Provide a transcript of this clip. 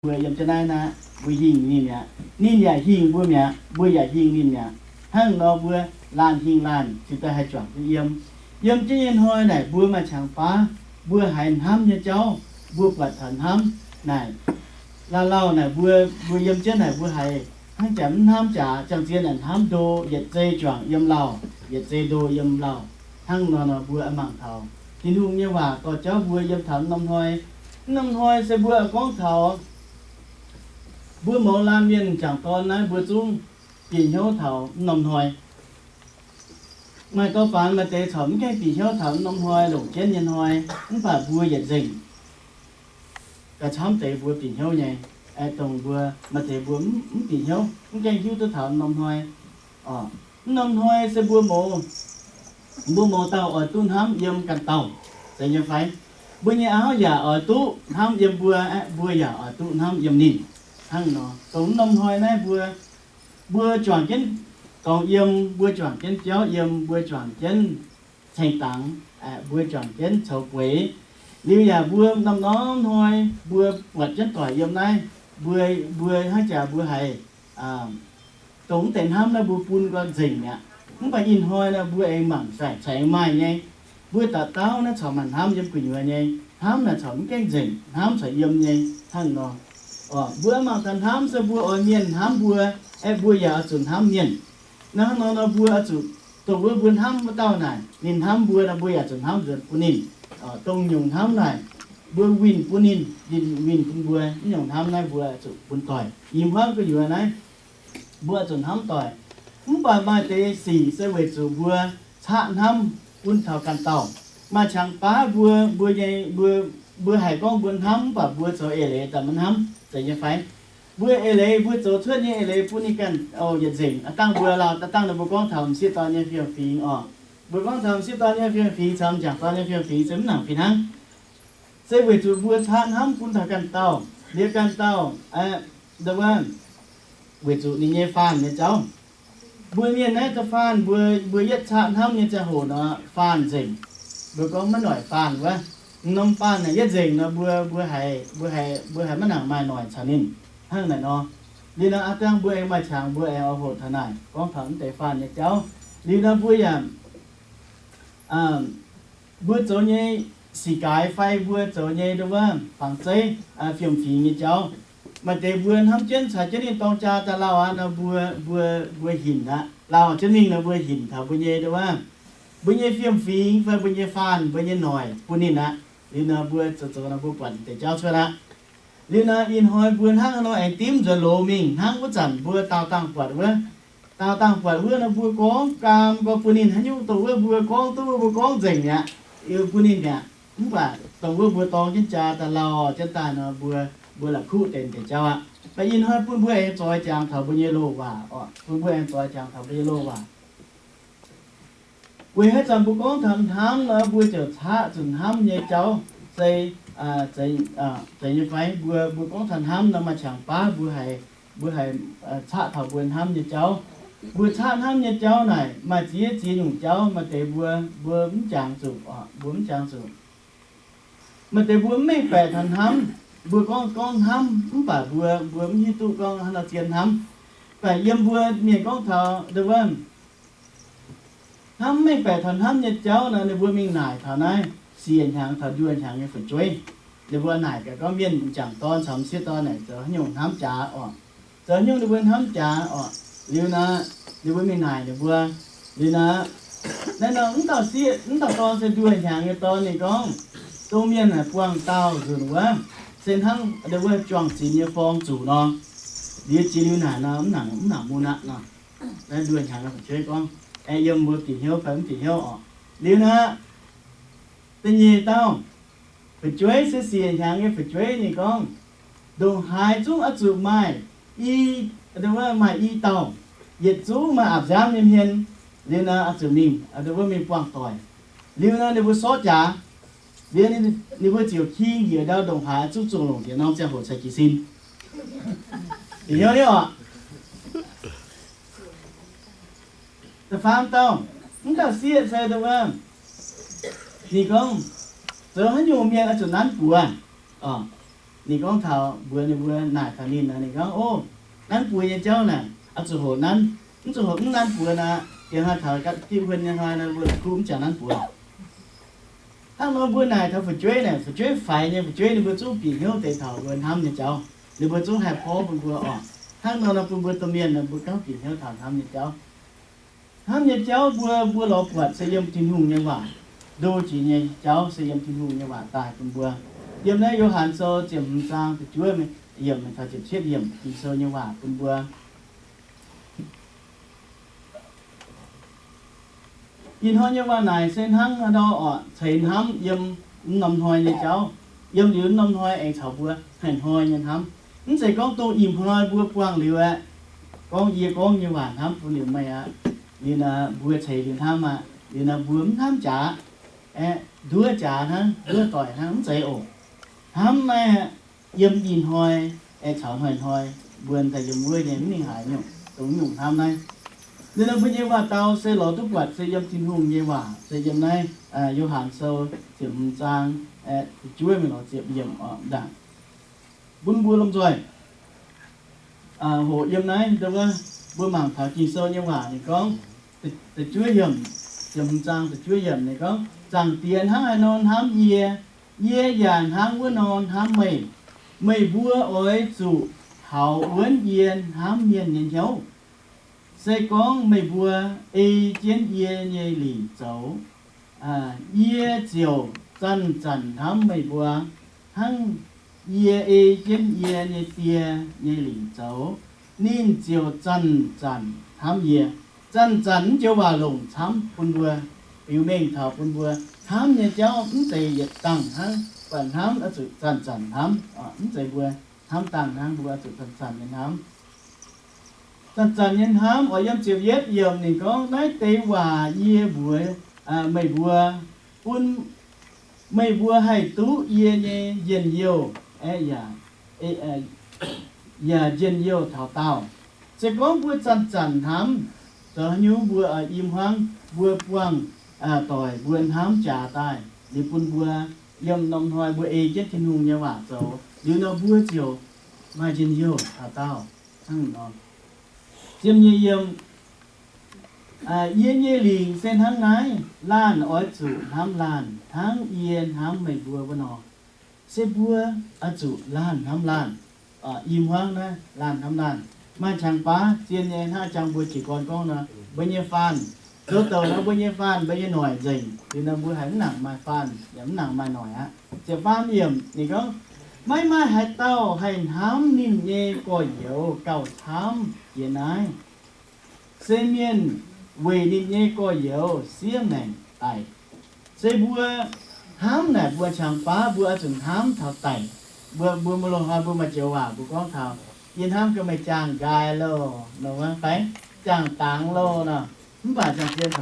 mbuo yiem jienv naaiv naaiv, mbuo hingh ninh mi'aqv, ninh yaac hingh mbuo mi'aqv, mbuo yaac hingh ninh mi'aqv. Hnangv nor mbuo laanh hingh laanh ziouc daaih haih juangc duqv yiem. Yiem jienv nyei hnoi naaic mbuo maaih qangx baav, mbuo haiz hnamv nyei jauv, mbuo buatc taux hnamv naaic, lauh lauh naaic mbuo, mbuo yiem jienv naaic mbuo haiz hnangv jaax mv hnamv jaax, jangx-zien naaic hnamv ndo, yietc zei juangc yiem lauh, yietc zei ndo yiem lauh. Hnangv nor nor mbuo mangc taux Tin-Hungh nyei waac dorh jauv mbuo yiem taux norm hnoi. Norm hnoi se mbuo gorngv taux mbuo mouz laanh mienh m'jangc dorn naaiv mbuo zungv bieqc hnyouv taux norm hnoi. Maaih dorh faanx maaih deix corc mv gaengh bieqc hnyouv taux norm hnoi longc jienv nyei hnoi, mv baac mbuo yietc nzengc gauh camv deix mbuo bieqc hnyouv nyei. Aeqv, dongh mbuo maaih deix mbuo mv bieqc hnyouv, mv gaengh hiuv duqv taux norm hnoi. Mv norm hnoi se mbuo mouz, mbuo mouz dauh oix duqv hnamv yiem ganh dauh, zeiz nyei fai? Mbuo nyei auv yaac oix duqv hnamv yiem mbuo, aeqv, mbuo yaac oix duqv hnamv yiem ninh. Hnangv nor dongh mv norm hnoi naaiv mbuo, mbuo juangc jienv dorngx yiem, mbuo juangc jienv biauv yiem, mbuo juangc jienv ceng dangx, mbuo juangc jienv coux bueix. Liuz yaac mbuo norm-norm hnoi mbuo buatc jienv doic yiem naaiv, mbuo, mbuo hnangv jaax mbuo haiz dongh mv deix hnamv naaiv mbuo bun gau nzengc mi'aqv. Mv baac ih hnoi naaiv mbuo aengx mangc caux aengx maaih nyei. Mbuo dauh dauh naaiv corc maaih hnamv yiem gu'nyuoz nyei. Hnamv naaic corc mv gaengh nzengc, hnamv corc yiem nyei hnangv nor. Mbuo mangc taux hnamv se mbuo oix mienh hnamv mbuo, aeqv, mbuo yaac oix zuqc hnamv mienh. Hnangv nor nor mbuo oix zuqc dongh wuov mbuo hnamv wuov dauh naaic, ninh hnamv mbuo nor mbuo yaac zuqc hnamv nzuonx bun ninh. Dongh nyungc hnamv naaic mbuo winh bun ninh, ninh winh bun mbuo. Mv nyungc hnamv naaiv mbuo zuqc bun doic. Yiem huaangv gu'nyuoz naaiv mbuo zuqc hnamv doic. Mv baac maaih deix sic se weic zuqc mbuo caqv hnamv bun taux ganh dauh. Maaih qangx baav mbuo, mbuo nyei, mbuo, mbuo haiz gorngv mbuo hnamv mv baac mbuo zoux eix leiz daaih maiv hnamv, zeiz nyei fai? Mbuo eix leiz, mbuo zoux cuotv nyei eix leiz bun ninh ganh oc yietc nzengc. Aav dangh mbuo lauh, aav dangh ninh mbuo gorngv taux m'sieqv dorn nyei fiem-fingx oc. Mbuo gorngv taux m'sieqv dorn nyei fiem-fingx caux m'jangc dorn nyei fiem-fingx se mv nangc fih hnangv. Se weic zuqc mbuo caqv hnamv bun taux ganh dauh, liuz ganh dauh, aa, weic zuqc ninh nyei faanh nyei jauv. Mbuo mienh naaiv da'faanh mbuo, mbuo yietv caqv hnamv nyei ziangh hoc nor, faanh nzengc. Mbuo gorngv maiv noic faanh wuov. M'norm faanh naaic yietv nzengc nor, mbuo, mbuo haiz, mbuo haiz, mbuo haiz maiv nangc maaih noic caux ninh hnangv naaic nor. Liuz nor aav dangh mbuo aengx maaih qangx mbuo aengx oix hoqc taux naaic gorngv taux mv deix faanh nyei jauv. Liuz nor mbuo yaac mbuo zoux nyei sic gaaix fai mbuo zoux nyei nduov wuov fangx zeiv, fiem-fingx nyei jauv. Maaih deix mbuo hnamv jienv caux jienv ninh dorng jaa daaih lauh aqv nor, mbuo, mbuo, mbuo hinc aqv. Lauh jienv mingh nor mbuo hinc taux mbuo nyei nduov wuov, mbuo nyei fiem-fingx fai mbuo nyei faanh, mbuo nyei noic bun ninh aqv. Liuz nor mbuo zoux zoux nor mbuo buatc deix jauv cuotv aqv. Liuz nor ih hnoi mbuo hnangv haaix nor aengx dimv nzuonx loz mingh hnangv wuov zanc mbuo daauh dangh buatc wuov. Daauh dangh buatc wuov nor mbuo gorngv gaam gorngv bun ninh haaix nyungc dongh wuov mbuo gorngv duqv mbuo gorngv nzengc mi'aqv. Bun ninh mi'aqv. Mv baac dongh wuov mbuo dorng jienv jaa daaih lauh jienv daaih nor mbuo, mbuo la'kuqv deix deix jauv aqv. Mv baac ih hnoi bun mbuo aengx zoix jangx taux mbuo nyei loz-waac oc. Bun mbuo aengx zoix jangx taux mbuo nyei loz-waac. Weic haaix zanc mbuo gorngv taux hnamv nor mbuo ziouc caqv zuqc hnamv nyei jauv se, zeiz nyei fai? Mbuo, mbuo gorngv taux hnamv nor maaih qangx baav mbuo haiz, mbuo haiz caqv taux mbuo hnamv nyei jauv. Mbuo caqv hnamv nyei jauv naaic maaih ziex ziex nyungc jauv. Maaih deix mbuo, mbuo mv jangx zuqc, mbuo mv jangx zuqc. Maaih deix mbuo mv mengh baeqc taux hnamv. Mbuo gorngv, gorngv hnamv mv baac mbuo, mbuo mv hiuv duqv gorngv haaix nor zien hnamv. Mv baac yiem mbuo mienh gorngv taux nduov wuov hnamv mv mengh baeqc taux hnamv nyei jauv nor, ninh mbuo mingh naaic taux naaiv siec hnyangx taux nduoh hnyangx nyei fu'jueiv. Ninh mbuo naaic gaax gorngv mienh m'jangc dorn caux m'sieqv dorn naaic zoux haaix nyungc hnamv jaax oc. Zoux haaix nyungc ninh mbuo hnamv jaax oc. Liuz nor, ninh mbuo mingh naaic ninh mbuo, liuz nor, naaiv nor mv dauh sieqv, mv dauh dorn se nduoh hnyangx nyei dorn. Ninh gorngv, dongh mienh naaic buangh daauh nzunc wuov, se hnangv nduov wuov juang-zinx nyei forng zuqc nor. Liuz jiex liuz naaic nor mv nangc, mv nangc mun aqv nor. Naaiv nduoh hnyangx nyei fu'jueiv gorngv, aengx yiem mbuo bieqc hnyouv fai mv bieqc hnyouv oc. Liuz nor, da'nyeic dauh fu'jueiv se siec hnyangx nyei fu'jueiv ninh gorngv, ndongc haaix zungv oix zuqc maaih i, maaih i dauh, yietc zungv maaih apc nziaamv nyei hmien. Liuz nor oix zuqc mingh, wuov mingh buangh doic. Liuz nor ninh mbuo sortv jaax. Liuz ninh mbuo ziouc king njiec ndau ndongc haaix zungv zuqc longc njiec norm ziangh hoc caux jiez sin. Bieqc hnyouv nyei oc. Da'faam dauh, mv dauh sieqv se nduov wuov, ninh gorngv, zoux haaix nyungc mienh oix zuqc nanv buoz oc. Ninh gorngv taux mbuox ninh mbuo naaic taux ninh nor, ninh gorngv, O, nanv buoz nyei jauv naaic, oix zuqc hoqc nanv. Mv zuqc hoqc mv nanv buoz naaic, diex hnoi taux diuh huon nyei hnoi nor, mbuo la'kuqv mv jangx nanv buoz. Hnangv nor mbuo naaic taux fu'jueiv naaic, fu'jueiv faix nyei fu'jueiv ninh mbuo zungv bieqc hnyouv deix taux mbuo hnamv nyei jauv. Ninh mbuo zungv haih porv bun mbuo oc. Hnangv nor nor bun mbuo domh mienh nor mbuo gauh bieqc hnyouv taux hnamv nyei jauv. Hnamv nyei jauv mbuo, mbuo lorz buatc se yiem Tin-Hungh nyei waac. Ndo jiex nyei jauv se yiem Tin-Hungh nyei waac daaih bun mbuo. Yiem naaiv Yo^han Sou ziepc hmz zaang da'juov yiemc taux ziepc cietv yiemc, Ging-Sou nyei waac bun mbuo. Ih hnoi nyei waac naaic se hnangv haaix nor oc, ceix hnamv yiem mv norm hnoi nyei jauv, yiem liuz mv norm hnoi aengx caux mbuo hnoi-hnoi nyei hnamv. Mv zeiz gorngv dongh ih hnoi mbuo buangh liuz aeqv, gorngv yie gorngv nyei waac hnamv bun liuz meih aqv, liuz naaic mbuo ceix liuz hnamv aqv, liuz naaic mbuo mv hnamv jaax, aeqv, nduov jaax hnangv, nduov doic hnangv, mv zeiz oc. Hnamv naaiv yiem ih hnoi aeqv, caux hnoi-hnoi mbuo daaih yiem wuov nyei mv mingh haaix nyungc, dongh nyungc hnamv naaiv. Liuz nor mbuo nyei waac-dau se lorz duqv buatc se yiem Tin-Hungh nyei waac, se yiem naaiv Yo^han Sou ziepc hmz zaang, aeqv, da'juov mingh lorz ziepc yiemc oc, ndaangc bun mbuo lomh nzoih hoqc yiem naaiv, mbuo mangc taux Ging-Sou nyei waac ninh gorngv, da'juov yiemc, ziepc hmz zaang da'juov yiemc ninh gorngv, Zaangc Diex hnangv haaix nor hnamv yie, yie yaac hnangv wuov nor hnamv meih. Meih mbuo oix zuqc taux wuonv yie hnamv mienh nyei hnyouv. Se gorngv meih mbuo ei jienv yie nyei lingc zoux, yie ziouc zanc-zanc hnamv meih mbuo, hnangv yie ei jienv yie nyei Die nyei lingc zoux. Ninh ziouc zanc-zanc hnamv yie. Zanc-zanc mv joux waac longc camv bun mbuo, biux mengh taux bun mbuo hnamv nyei jauv mv zeiz yietc dangh hnangv, buatc hnamv oix zuqc zanc-zanc hnamv. Mv zeiz mbuo hnamv dangh hnangv, mbuo oix zuqc zanc-zanc nyei hnamv. Zanc-zanc nyei hnamv oix yiem ziepc yietv yiemc ninh gorngv, Naaiv deix waac yie mbuox meih mbuo, bun meih mbuo haih duqv yie nyei njien-youh, yaac njien-youh taux daauh. Se gorngv mbuo zanc-zanc hnamv, zoux haaix nyungc mbuo i hmuangv mbuo buangh doic mbuo hnamv jaax daaih liuz bun mbuo yiem norm hnoi mbuo ei jienv Tin-Hungh nyei waac zoux liuz nor mbuo ziouc maaih njien-youh taux daauh hnangv nor. Ziepc nyeic yiemc, Yie nyei lingc se hnangv naaiv, laanh oix zuqc hnamv laanh hnangv yie hnamv meih mbuo wuov nor. Se mbuo oix zuqc laanh hnamv laanh. I hmuangv naaiv laanh hnamv laanh. Maaih qangx baav zien nyei hnangv jangx mbuo jiez gorn gorngv nor, mbuo nyei faanh, zoux douc nor mbuo nyei faanh, mbuo nyei noic nzengc, liuz nor mbuo haiz mv nangc maaih faanh yaac mv nangc maaih noic aqv. Ziepc faam yiemc ninh gorngv, maiv maaih haaix dauh haih hnamv ninh nyei gorx-youz gauh camv jiex naaiv. Se mienh weic ninh nyei gorx-youz siev maengc daic. Se mbuo hnamv naaic mbuo qangx baav mbuo oix zuqc hnamv taux daic. Mbuo, mbuo maiv loz-hnoi mbuo maaih joux waac mbuo gorngv taux, yie hnamv gaax meih jaang nqaai loh, nor fai jaang dangx loh nor. Mv baac ziangh zien